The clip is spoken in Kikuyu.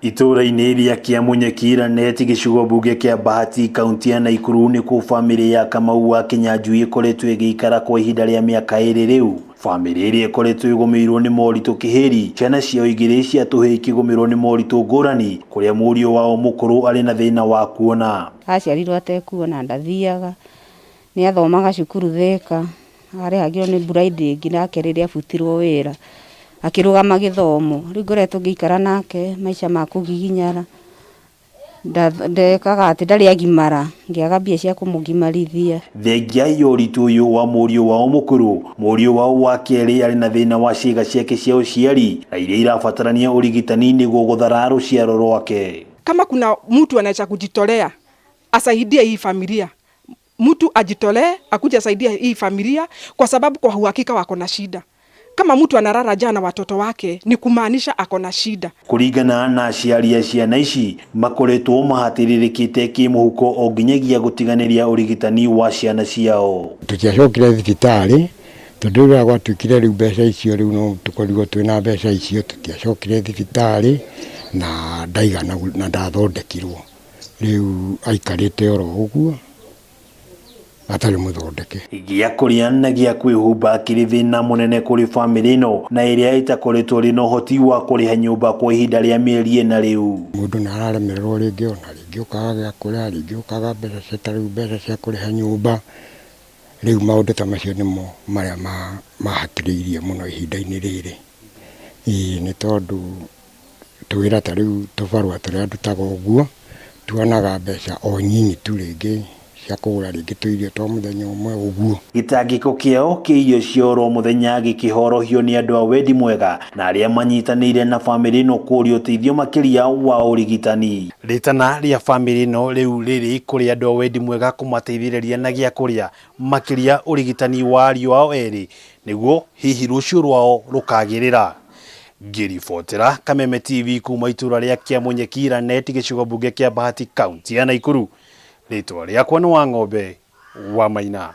Itũũra-inĩ rĩa Kĩamunyeki Lanet gĩcigo mbunge kĩa Bahati kaunti ya Naikuru nĩkuo bamĩrĩ ya Kamau wa Kĩnyanjui ĩkoretwo ĩgĩikara kwa ihinda rĩa mĩaka ĩrĩ rĩu. Bamĩrĩ ĩrĩa ĩkoretwo ĩgũmĩirwo nĩ moritũ kĩhĩri, ciana ciao igĩrĩ cia tũhĩĩ ikĩgũmĩrwo nĩ moritũ ngũrani, kũrĩa mũriũ wao mũkũrũ arĩ na thĩna wa kuona. Aciarirwo atekuona ndathiaga, nĩ athomaga cukuru Thĩka, arĩhagĩrwo nĩ blinding nake rĩrĩa abutirwo wĩra, akĩrũgama gĩthomo. Rĩu ngoretwo ngĩikara nake maica ma kũgiginyara, ndekaga atĩ ndarĩ agimara, ngĩaga mbia cia kũmũgimarithia. Thengia ya ũritũ ũyũ wa mũriũ wao mũkũrũ, mũriũ wao wa kerĩ arĩ na thĩna wa ciĩga ciake cia ũciari na iria irabatarania ũrigitani nĩguo gũthara rũciaro rwake. Kama kuna mtu anaweza kujitolea asaidie hii familia, mtu ajitolee akuje asaidie hii familia, kwa sababu kwa uhakika wako na shida. Kama mtu analala njaa na watoto wake ni kumaanisha ako na shida. Kũringana na aciari a ciana ici makoretwo mahatĩrĩrĩkĩte kĩmũhuko o nginyagia gũtiganĩria ũrigitani wa ciana ciao. Tũtiacokire thibitarĩ tondũ rĩrĩa gwatuĩkire rĩu mbeca icio rĩu no tũkorirwo twĩna mbeca icio tũtiacokire thibitarĩ na ndaigana na ndathondekirwo. Rĩu aikarĩte oro ũguo atarĩ mũthondeke. Gĩa kũrĩa na gĩa kwĩhumba kĩrĩ thĩna mũnene kũrĩ bamĩrĩ ĩno na ĩrĩa ĩtakoretwo ĩrĩ na ũhoti wa kũrĩha nyũmba kwa ihinda rĩa mĩeri ĩna rĩu. Mũndũ nĩ araremererwo rĩngĩ ona rĩngĩ ũkaga gĩa kũrĩa, rĩngĩ ũkaga mbeca cia ta rĩu mbeca cia kũrĩha nyũmba. Rĩu maũndũ ta macio nĩmo marĩa mahatĩrĩirie mũno ihinda-inĩ rĩrĩ. Ĩĩ nĩ tondũ tũwĩra ta rĩu tũbarũa tũrĩa ndutaga ũguo, tuonaga mbeca o nyinyi tu rĩngĩ cia kũgũra rĩngĩ tũirio twa mũthenya ũmwe ũguo. Gĩtangĩko kĩao kĩa irio cia oro mũthenya gĩkĩhorohio nĩ andũ a wendi mwega na arĩa manyitanĩire na bamĩrĩ ĩno kũũria ũteithio makĩria wa ũrigitani. Rĩtana rĩa bamĩrĩ ĩno rĩu rĩrĩ kũrĩ andũ a wendi mwega kũmateithĩrĩria na gĩa kũrĩa makĩria ũrigitani wa ariũ ao erĩ nĩguo hihi rũciũ rwao rũkagĩrĩra. Ngĩribotera Kameme TV kuma itũra rĩa Kĩamunyeki Lanet gĩcigo mbunge kĩa Bahati kaunti ya Naikuru, rĩtwa rĩakwa nĩ Wang'ombe wa Maina.